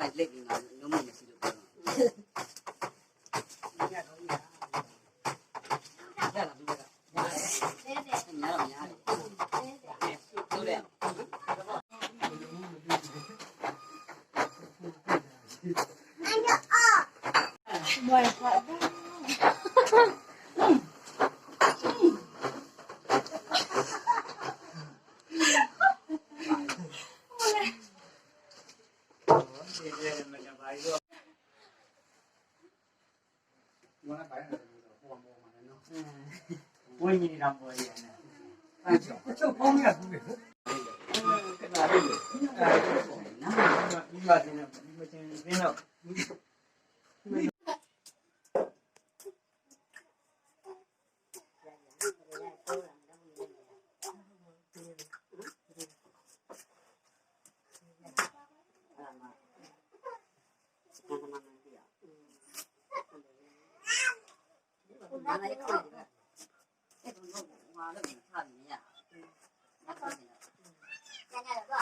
ိုက်လက်ပြီးငါလုံးမမရှိလို့ပြောရလားဒီကညာတော့ညာတယ်ဟုတ်တယ် ဝင်းကြီးတော်ပေါ်ရတယ် ချုပ်ဖုံးရဘူးလေ နော် ဒီမှာတင်နေဒီမှာတင်နေတော့ နားလည်းခေါက်တယ်အဲ့တော့ငါလည်းထားနေရဟုတ်တယ်ပြော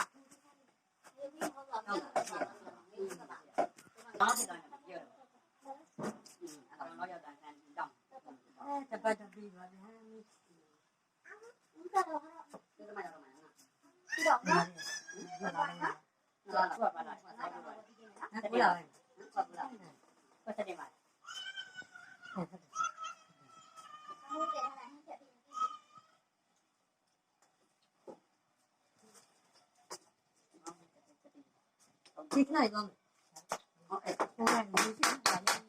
အဲ့တော့ရောက်တာတန်တောင်း တပတ်တပြီးပါဗျာ ဒီမှာရောက်တော့မှာနော်လာလာပါလာ ဟုတ်လား ဟုတ်လားပတ်စတယ်မှာ ဒီခဏသွားမယ် ဟုတ်အဲ့ ဟိုကနေရှိပါလား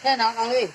在哪？哪里？